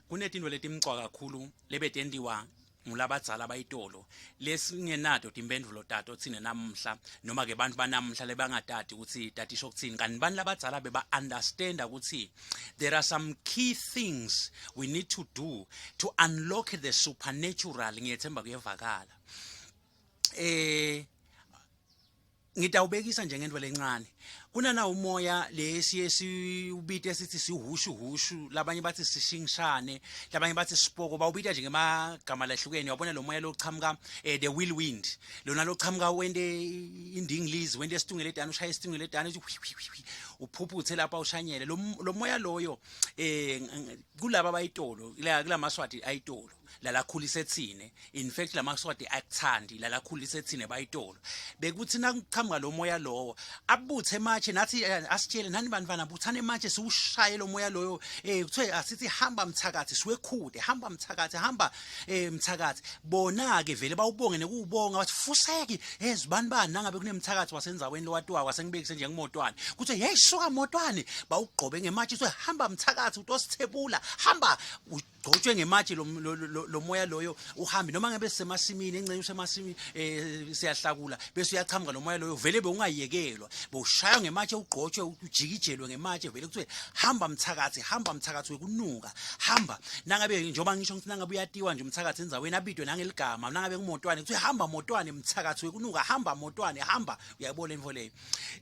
Kunetinto letimcwa kakhulu lebetentiwa ngulabadzala bayitolo lesingenato timphendvulo tato tsine namuhla noma ke bantfu banamuhla lebangatati kutsi tatisho kutsini kanti bantfu labadzala beba understanda kutsi there are some key things we need to do to unlock the supernatural. Ngiyethemba kuyevakala. Ngitawubekisa nje ngento lencane. Kunana umoya lesiye siubite sithi sihushu hushu, labanye bathi sishingishane, labanye bathi sipoko, bawubita nje ngemagama lahlukene. Uyabona lo moya lochamuka, the whirlwind lona lochamuka wente indingilizi, wente esitungeletana, ushaya esitungeletana, uthi uphuphuthe lapha ushanyele lo moya loyo. Kulaba bayitolo, kulamaswati ayitolo lalakhulise thine, in fact lamaswati akuthandi lalakhulise thine bayitolo, bekuthi nakuqhamuka lo moya lowo abuthe ematshe nathi, asitshele nani bantwana, buthane ematshe siwushaye lo moya loyo. Kuthiwe asithi hamba mthakathi, siwekhude, hamba mthakathi, hamba mthakathi. Bona ke vele bawubonge nekuwubonga, bathi fuseki zibani bani. Nangabe kunemthakathi wasendzaweni lowatiwako, asengibekise nje ngimotwane, kuthiwe hey, suka motwane, bawugqobe ngematshe, kuthiwe hamba mthakathi, utosithebula, hamba, ugcotshwe ngematshe lo moya loyo uhambe. Noma ngabe sisemasimini, engcenye usemasimini, siyahlakula, bese uyachamuka lo moya loyo, vele bewungayekelwa, bowushaywa ngematshe, ugqotshwe, ujikijelwe ngematshe, vele kuthiwe hamba mthakathi, hamba mthakathi wekunuka, hamba. Nangabe njengoba ngisho ngithi nangabe uyatiwa nje umthakathi endzaweni, abidwe nangeligama, nangabe ngumotwane, kuthiwe hamba motwane, mthakathi wekunuka, hamba motwane, hamba. Uyayibona info leyo?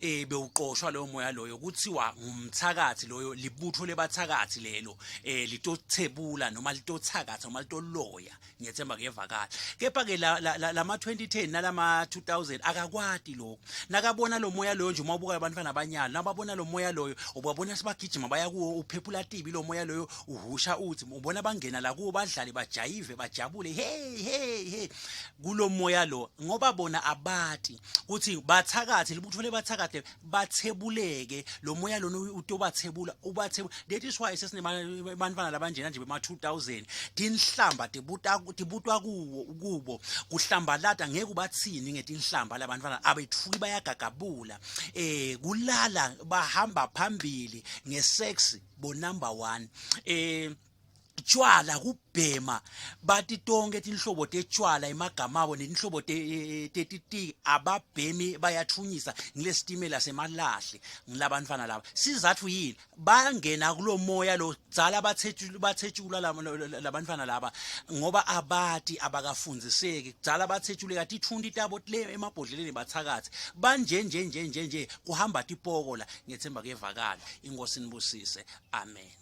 Bewuqoshwa loyo moya loyo, kuthiwa ngumthakathi loyo, libutho lebathakathi lelo, litothebula noma litothakatha noma litoloya. Ngiyethemba kuyevakala. Kepha ke lama 2010 nalama 2000 akakwati lokho. Nakabona lo moya loyo nje, uma ubuka abantwana abanyalo nababona lo moya loyo, ubabona sibagijima baya kuwo, uphephula tibi lo moya loyo, uhusha uthi ubona bangena la kuwo, badlale, bajayive, bajabule, hey hey hey, kulo moya lo, ngoba bona abati kuthi bathakathi, libutho lebathakathi, bathebuleke lo moya lona utobathebula, ubathebula. That is why sesinebantwana labanjena nje bema 2000, tinhlamba tibuta tibutwa kuwo kubo, kuhlambalata ngeke ubathini ngetinhlamba labantwana, abethuki, bayagagabula. Kulala bahamba phambili ngesex, bo number 1. Tshwala, kubhema, bathi tonke tinhlobo tetshwala emagama abo netinhlobo tetitiki, ababhemi bayathunyisa ngilesitimela semalahle ngilabantwana laba. Sizathu yini? Bangena kulo moya lo dzala, bathetshulwa labantwana laba ngoba abati, abakafundziseki. Kudzala bathetshuleka, tithunti tabo le emabhodleleni, bathakathi banje nje nje nje nje, kuhamba tipoko la. Ngiyethemba kuyevakala. Inkosi nibusise, amen.